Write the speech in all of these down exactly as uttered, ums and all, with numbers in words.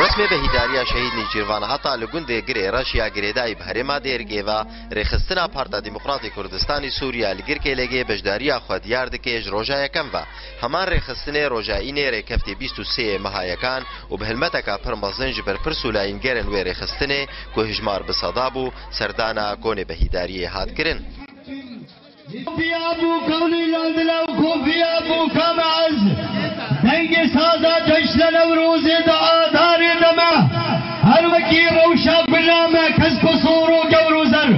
Qismê Behîdariya Şehîd Nîçîrvan Ata li gundê Girê Reş ya girêdayî bi herêma Dêrikê ve rêxistina Parta Demokratê Kurdistanê Sûriye li Girkêlêgê beşdariya xwe diyar dike ji roja yekem ve. Heman rêxistinê roja înê rêkeftê bîst û sê meha yekan û bi hilmeteka pir mezin ji berpirs û layîngerên wê rêxistinê ku hijmar bi seda bû, serdana konê Behîdariyê hat kirin. Kofiya bû kewlî lendile û kofiya bû kamez. Dengê saza ceşne Newrozê de adarê de me. Her wekî rewşa gulame kesk û sor û gewr û zer.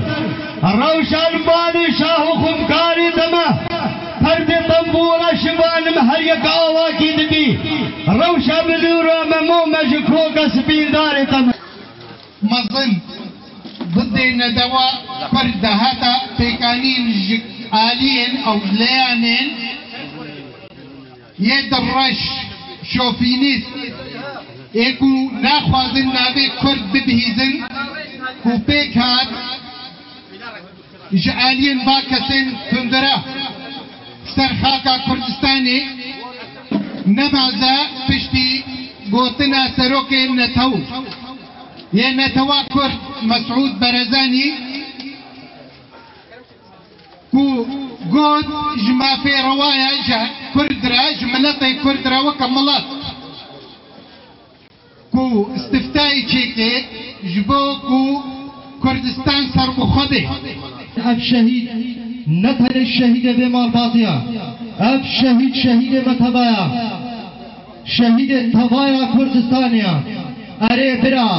Rewşa li balê şah û xumkarê de me. Perdê tembûra şivanim her yek awakî dibî. Rewşa milûra me mo me ji koka spîndarê de me. Mezin gundê netewa Kurd de hate pêkanîn ji aliyên ew leyanên yê dirreş şofînîst ê ku naxwazin navê Kurd bibihîzin ku pêk hat ji aliyên va kesên tundira ser xaka Kurdistanê nemaze piştî gotina serokê netew yê netewa Kurd Mesûd Berezanî ku got ji mafê rewaya ji Kurd re, ji miletê Kurd re weke milet ku îstiftayê çêke ji bo ku Kurdistan serbixwe be. Ev şehîd ne tenê şehîdê vê malbatiya, ev şehîd şehîdê me tevaya, şehîdê tevaya Kurdistanê ya. Erê bira,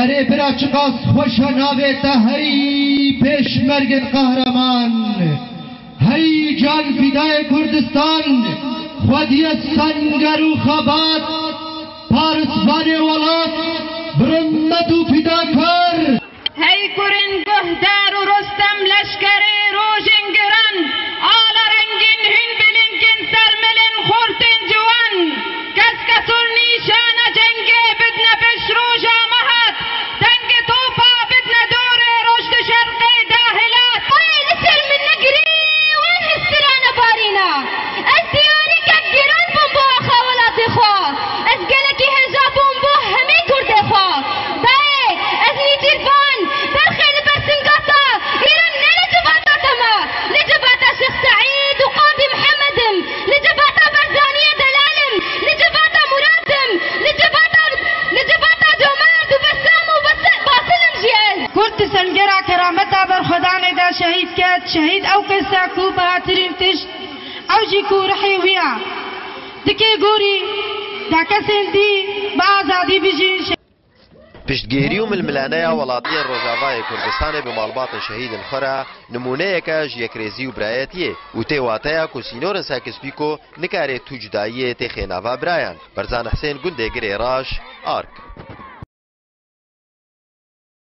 erê bira çiqas xweş e navê te hey pêşmergên qehreman. Hey can fidayê Kurdistan, xwediyê senger û xebat, parisvanê welat, bi rimet û fidakar. Hey kurên guhdar û Rostem leşkerê rojên giran, ala rengîn hûn bilingên ser milên xortên ciwan. Keske sor nîşana cengê bidne pêş roja me hat, dengê topa bidne dorê roj di şerqê de hilat. Wê li ser min negirî, wan histira nebarîna. Ez diyarîkek giran bûm bo axa welatê xwe. Ez gelekî hêja bûm bo hemî kurdê xwe. Dayê, ez Nîçîrvan, berxê li ber singa te, îro ne li civata te me, li civata Şêx Seîd û Qadî Mihemed im, li civata Barzaniyê delal im, li civata Murad im, li civata, li civata Comerd û Bessam û Bas-, Basil im jî ez. Kurd di sengera kerameta berxwedanê de şehîd ket. Şehîd ew kes e ku bahatirîn tişt, ew jî ku rihê wî ye. Dikê gorî da kesên dî bi azadî bijîn. Piştgêrî û milmilaneya welatiyên Rojavayê Kurdistanê bi malbatên şehîdên xwe re nimûneyeke ji yekrêzî û birayetiyê û tê wateya ku sînorên Sykes-Pîko nikare tu cudayiyê têxê nava birayan. Berzan Husên, gundê Girê Raş, Ark.